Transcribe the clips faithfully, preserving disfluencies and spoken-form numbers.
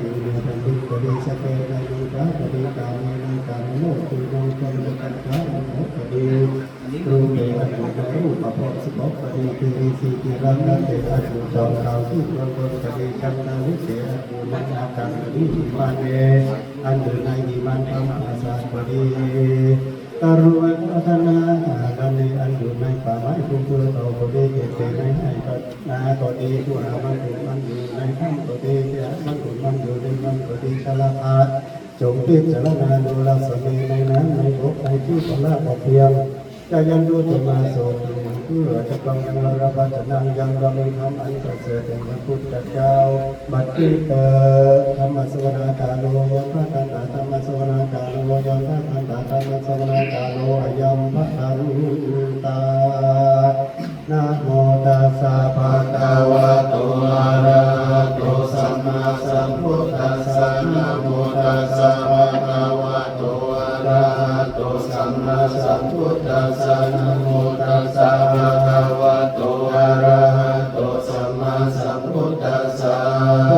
อยู่ในแผ่นดินก็ดี สเปนในเมืองฟ้าก็ดี กาเมในกามโลก คือมงคลและกันทาวันโมก็ดี รูปเปอันอยู่ในรูปประพรมสิบหกก็ดี คืออินทรีย์ที่รักนั้นเปอันอยู่จอมดาวที่เมืองบนก็ดี ชันดาลิเกอันอยู่ในอากาศก็ดี หิมาเนอันอยู่ในหิมานธรรมปราสาทก็ดี ตะรุวัฒนาอาคารในอันอยู่ในป่าไม้ภูเขาก็ดี เขตเสนาให้ก็นาก็ดี ผู้หามันขุนมันอยู่ในถ้ำก็ดี ที่หามันขุนมันอยู่ในมันก็ดี ชลาภา จงพิจารณาดูรัศมีในน้ำในบกในที่พลาดเพียง จะยันรู้จะมาโสดเพื่อจะต้องยังระพัฒนังยังเรามีธรรมอันประเสริฐแห่งพระพุทธเจ้า บัดนี้เถิด ธรรมสวนาคาโล ยมพระคันตา ธรรมสวนาคาโล ยมพระคันตา ธรรมสวนาคาโล อยัมพระคันตา Namo tassa bhagavato arahato sammāsambuddhassa. Namo tassa bhagavato arahato sammāsambuddhassa. Namo tassa bhagavato arahato sammāsambuddhassa.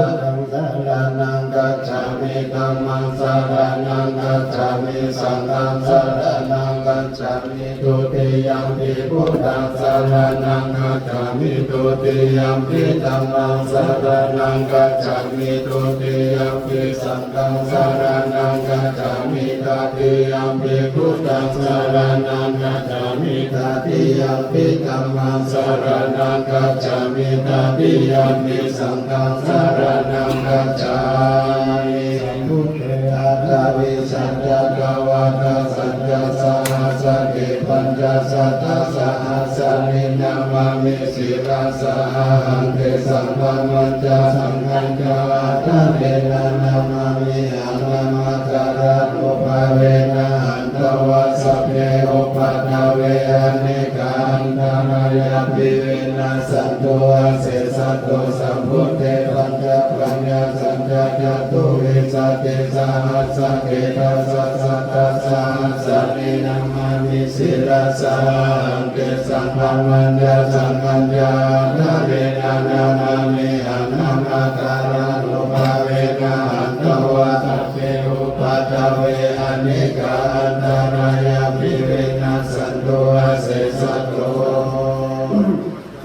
Buddhaṃ saraṇaṃ gacchāmi. Dhammaṃ saraṇaṃ gacchāmi. Saṅghaṃ saraṇaṃ gacchāmi. Dutiyampi buddhaṃ saraṇaṃ gacchāmi. Dutiyampi dhammaṃ saraṇaṃ gacchāmi. Dutiyampi saṅghaṃ saraṇaṃ gacchāmi. Tatiyampi buddhaṃ saraṇaṃ gacchāmi. Tatiyampi dhammaṃ saraṇaṃ gacchāmi. Tatiyampi saṅghaṃ saraṇaṃ gacchāmi. Sambuddhe aṭṭhavīsañca Dvādasañca sahassake pañcasatasahassāni namāmi sirasā ahaṃ. Tesaṃ dhammañca saṅghañca ādarena namāmihaṃ. Namakkārānubhāvena hantvā sabbe upaddave anekā antarāyāpi vinassantu asesato. Sambuddhe pañcapaññāsañca catuvīsatisahassake dasasatasahassāni namāmi sirasā ahaṃ. Tesaṃ dhammañca saṅghañca ādarena namāmihaṃ. Namakkārānubhāvena hantvā sabbe upaddave anekā antarāyāpi vinassantu asesato.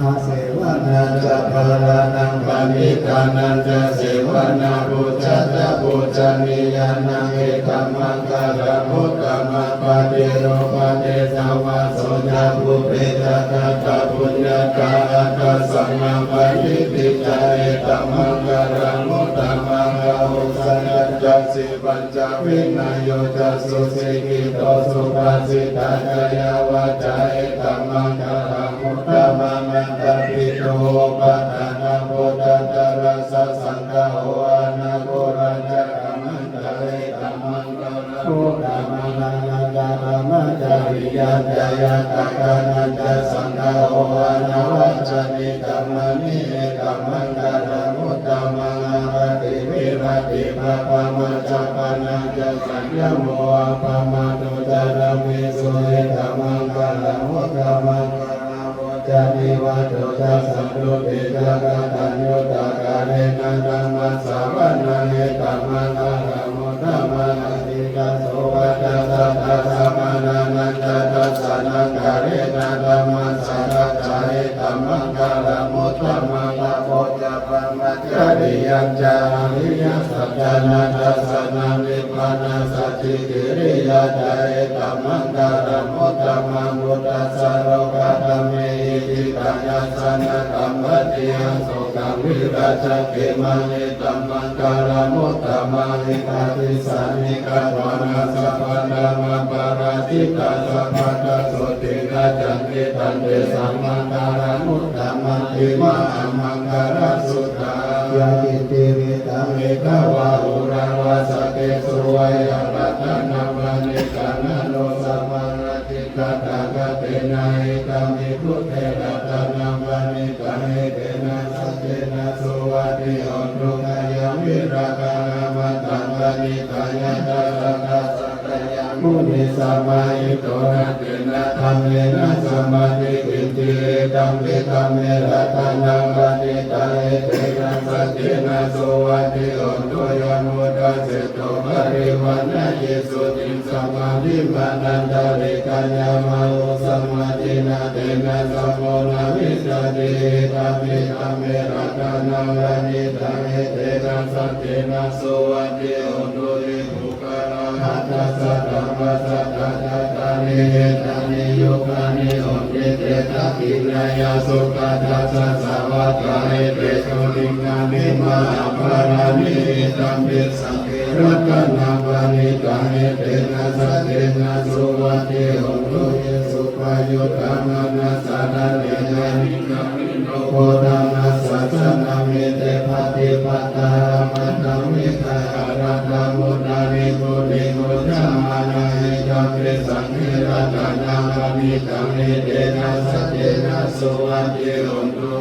Asevanā ca bālānaṃ paṇḍitānañca sevanā, pūjā ca pūjanīyānaṃ etammaṅgalamuttamaṃ. Paṭirūpadesavāso ca pubbe ca katapuññatā, attasammāpaṇidhi ca etammaṅgalamuttamaṃ. Bāhusaccañca sippañca vinayo ca susikkhito, subhāsitā ca yā vācā etammaṅgalamuttamaṃ. Mātāpituupaṭṭhānaṃ puttadārassa saṅgaho, anākulā ca kammantā etammaṅgalamuttamaṃ. Dānañca dhammacariyā ca ñātakānañca saṅgaho, anavajjāni kammāni etammaṅgalamuttamaṃ. Āratī viratī pāpā majjapānā ca saññamo, appamādo ca dhammesu etammaṅgalamuttamaṃ. Gāravo ca nivāto ca santuṭṭhī ca kataññutā, kālena dhammassavanaṃ etammaṅgalamuttamaṃ. Atītassa vācassa samaṇānañca dassanaṃ, kālena dhammasākacchā etammaṅgalamuttamaṃ. Tapo ca brahmacariyañca ariyasaccāna dassanaṃ, nibbānasacchikiriyā ca etammaṅgalamuttamaṃ. Phuṭṭhassa lokadhammehi cittaṃ yassa na kampati, asokaṃ virajaṃ khemaṃ etammaṅgalamuttamaṃ. Etādisāni katvāna sabbatthamaparājitā, sabbattha sotthiṃ gacchanti tantesaṃ maṅgalamuttamanti. Mahāmaṅgalasuttaṃ. Yaṅkiñci vittaṃ idha vā huraṃ vā, saggesu vā yaṃ ratanaṃ paṇītaṃ, na no samaṃ atthi tathāgatena, idampi buddhe ratanaṃ paṇītaṃ, etena saccena suvatthi hotu. Khayaṃ virāgaṃ amataṃ paṇītaṃ, yadajjhagā sakyamunī samāhito, na tena dhammena samatthi kiñci, idampi dhamme ratanaṃ paṇītaṃ, etena saccena suvatthi hotu. Yo muttā seṭṭho parivaṇṇayī suciṃ, samādhimānantarikaññamāhu, samādhinā tena samo na vijjati, idampi dhamme ratanaṃ paṇītaṃ, etena saccena suvatthi hotu. Ye puggalā aṭṭha sataṃ pasatthā, cattāri etāni yugāni honti, te dakkhiṇeyyā sugatassa sāvakā, etesu dinnāni mahapphalāni, idampi saṅghe ratanaṃ paṇītaṃ, etena saccena suvatthi hotu. Ye suppayuttā manasā daḷhena, nikkāmino gotamasāsanamhi, te pattipattā amataṃ vigayha, laddhā mudhā nibbutiṃ bhuñjamānā, idampi saṅghe ratanaṃ paṇītaṃ, etena saccena suvatthi hotu.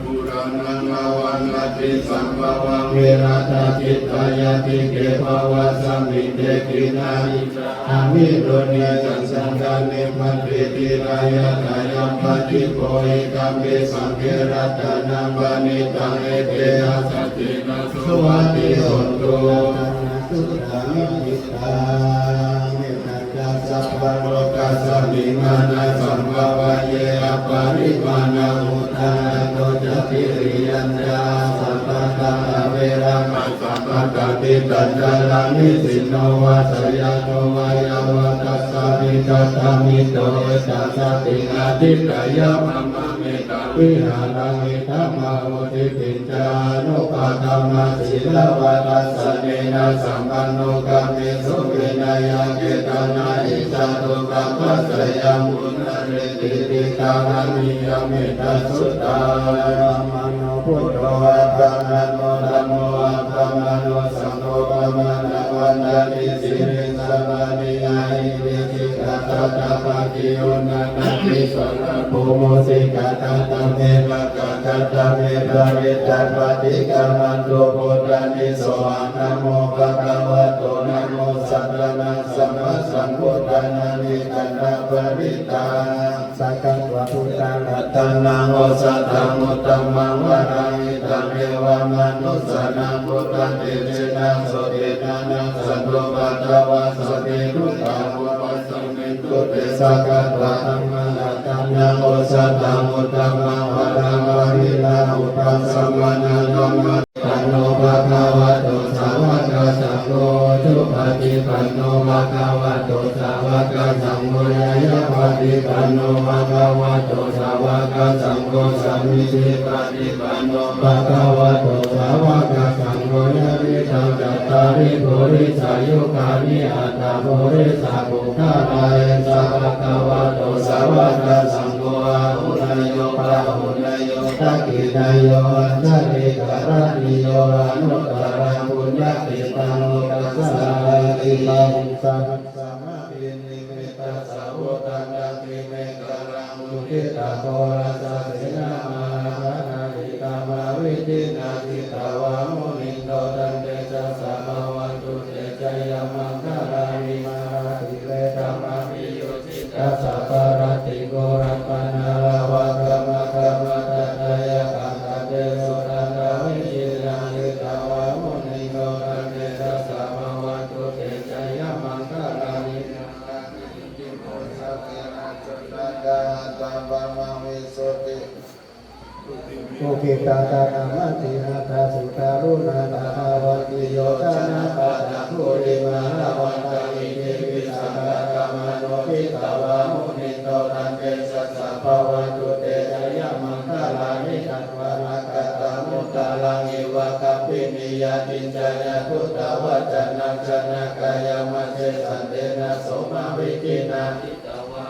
Purāṇaṃ navaṃ natthi sambhavaṃ, virattacittāyatike bhavasmiṃ, te khīṇabījā aviruḷhichandā, nibbanti dhīrā yathāyampadīpo, idampi saṅghe ratanaṃ paṇītaṃ, etena saccena suvatthi hotu. Ratanaṃ suttaṃ niṭṭhitaṃ, etañca sabbalokasmiṃ, mānasambhāvaye aparimāṇaṃ, uddhaṃ adho ca tiriyañca, asambādhaṃ averaṃ asapattaṃ. Tiṭṭhañcaraṃ nisinno vā, sayāno vā yāvatassa vigatamiddho, etaṃ satiṃ adhiṭṭheyya, brahmametaṃ vihāraṃ idhamāhu. Diṭṭhiñca anupagamma sīlavā dassanena sampanno, kāmesu vineyya gedhaṃ, na hi jātu gabbhaseyyaṃ punaretīti. Karaṇīyamettasuttaṃ. Appamāṇo buddho, appamāṇo dhammo, appamāṇo saṅgho, pamāṇavantāni sirīsapāni, ahi vicchikā satapadī uṇṇānābhī sarabū mūsikā. Kataṃ me rakkhā, kataṃ me parittā, paṭikkamantu bhūtāni. Sohaṃ namo bhagavato, namo sattannaṃ sammāsambuddhānaṃ. Netañca parittā. Sakkatvā buddhaṃ ratanaṃ osathaṃ uttamaṃ varaṃ, hitaṃ devamanussānaṃ buddhatejena sotthinā, nassantupaddavā sabbe dukkhā vūpasamentu te. Sakkatvā dhammaṃ ratanaṃ osathaṃ uttamaṃ varaṃ, pahīnā upasamanaṃ dhammaṃ. Panno bhagavato sāvakasaṅgho, ujupaṭipanno bhagavato sāvakasaṅgho, ñāyapaṭipanno bhagavato sāvakasaṅgho, sāmīcipaṭipanno bhagavato sāvakasaṅgho, yadidaṃ cattāri purisayugāni aṭṭha purisapuggalā, esa bhagavato sāvakasaṅgho, āhuneyyo pāhuneyyo dakkhiṇeyyo añjalikaraṇīyo, anuttaraṃ puññakkhettaṃ lokassāti. Bāhuṃ sahassamabhinimmitasāvudhantaṃ, girimekhalaṃ uditaghorasasenamāraṃ, dānādidhammavidhinā jitavā munindo, taṃ tejasā bhavatu te jayamaṅgalāni. Mārātirekamabhiyujjhitasabbarattiṃ, ghorampanāḷavakamakkhamathaddhayakkhaṃ, khantīsudantavidhinā jitavā munindo, taṃ tejasā bhavatu te jayamaṅgalāni. Mārātirekamabhiyujjhitasabbarattiṃ, ghorampanāḷavakamakkhamathaddhayakkhaṃ, khantīsudantavidhinā jitavā munindo, taṃ tejasā bhavatu te jayamaṅgalāni. Ukkhittathaddhamanijā, sudāruṇantaṃ dhāvantiyojanapathaṅgulimālavantaṃ, iddhībhisaṅkhatamano jitavā munindo, taṃ tejasā bhavatu te jayamaṅgalāni. Katvāna kaṭṭhamudaraṃ iva gabbhinīyā, ciñcāya duṭṭhavacanaṃ janakāyamajjhe, santena somavidhinā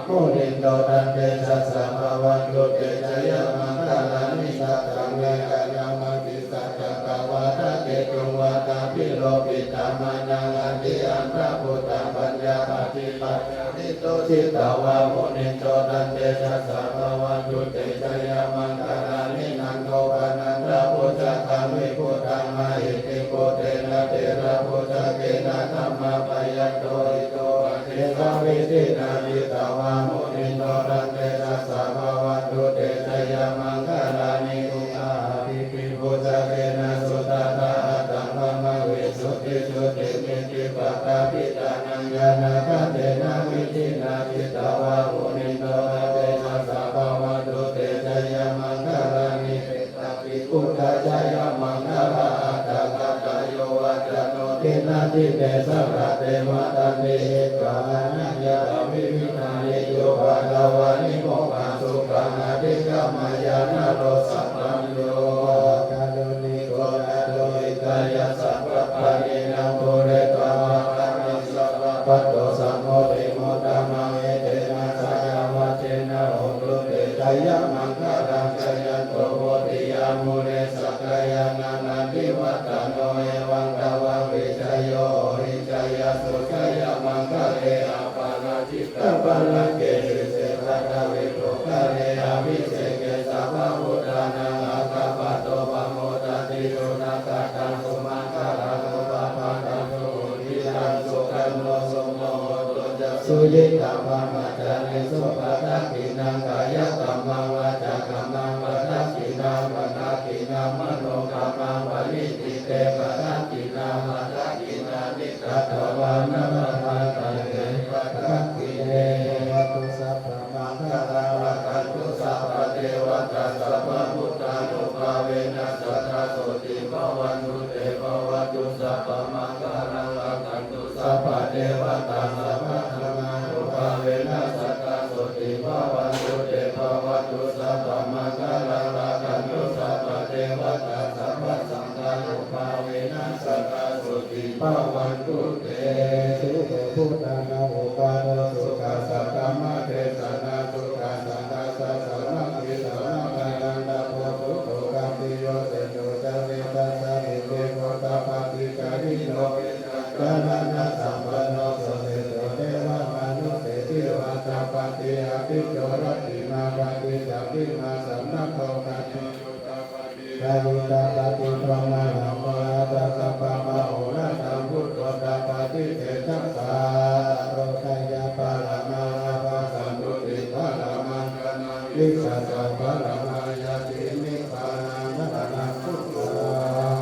munindo, taṃ tejasā bhavatu te jayamaṅgalāni. Saccaṃ vihāya matisaccakavādaketuṃ, vādābhiropitamanaṃ atiandhabhūtaṃ, paññāpadīpajalito jitavā munindo, taṃ tejasā bhavatu te jayamaṅgalāni. Nandopanandabhujagaṃ vibudhaṃ mahiddhiṃ, puttena therabhujagena damāpayanto, iddhūpadesavidhinā jitavā munindo, taṃ tejasā bhavatu te jayamaṅgalāni. Duggāhadiṭṭhibhujagena sudaṭṭhahatthaṃ, brahmaṃ visuddhijutimiddhibakābhidhānaṃ, ñāṇāgadena vidhinā jitavā munindo, taṃ tejasā bhavatu te jayamaṅgalāni. Etāpi buddhajayamaṅgalaaṭṭhagāthā, yo vācano dinadine sarate matandī, hitvāna nekavividhāni cupaddavāni, mokkhaṃ sukhaṃ adhigameyya naro sapañño. Mahākāruṇiko nātho, hitāya sabbapāṇinaṃ, pūretvā pāramī sabbā, patto sambodhimuttamaṃ, etena saccavajjena, hotu te jayamaṅgalaṃ. Jayanto bodhiyā mūle, sakyānaṃ nandivaḍḍhano, evaṃ tvaṃ vijayo hohi, jayassu jayamaṅgale, aparājitapallaṅke, sīse paṭhavipokkhare, abhiseke sabbabuddhānaṃ, aggappatto pamodati. Sunakkhattaṃ sumaṅgalaṃ, supabhātaṃ suhuṭṭhitaṃ, sukhaṇo sumuhutto ca, suyiṭṭhaṃ brahmacārisu, padakkhiṇaṃ kāyakammaṃ, vācākammaṃ padakkhiṇaṃ, padakkhiṇaṃ manokammaṃ, paṇidhī te padakkhiṇā, padakkhiṇāni katvāna, labhantatthe padakkhiṇe. Bhavatu sabbamaṅgalaṃ, rakkhantu sabbadevatā, sabbabuddhānubhāvena, sadā sotthī bhavantu te. Bhavatu sabbamaṅgalaṃ, rakkhantu sabbadevatā, sabbadhammānubhāvena, sadā sotthī bhavantu te. Bhavatu sabbamaṅgalaṃ, bhavantu te. Sukho buddhānaṃ uppādo, sukhā saddhammadesanā, sukhā saṅghassa sāmaggī, samaggānaṃ labbho sukho. Khamti yo cetojannesaṃ viveko tapaṭikariṇo, vijjācaraṇasampanno susikkhito devamanussesivā. Tāpati ādicco rattimābhāti, sabhimā samāgato, kaṇhādi tappati brahmānaṃ purato. Sabbamahorasaṃ buddho tapattitejasā, tato jayappalamā lābhā, santuṭṭhipalamā paṇāmi, vijjāpalamā ñāti, nibbānamaṅgalaṃ.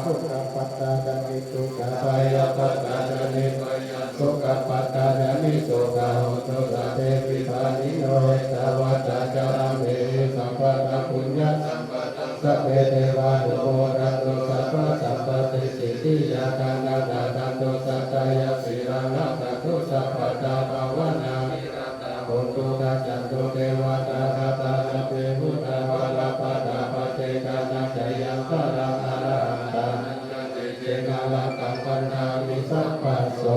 Dukkhappattā ca niddukkhā, bhayappattā ca nibbhayā, sokappattā ca nissokā, hontu sabbepi pāṇino. Ettāvatā ca amhehi sambhataṃ puññasampadaṃ, sabbe devānumodantu sabbasampattisiddhiyā. Dānaṃ dadantu saddhāya, sīlaṃ rakkhantu sabbadā, bhāvanābhiratā hontu, gacchantu devatāgatā. Sabbe buddhā balappattā, paccekānañca yaṃ balaṃ, arahantānañca tejena, rakkhaṃ bandhāmi sabbaso.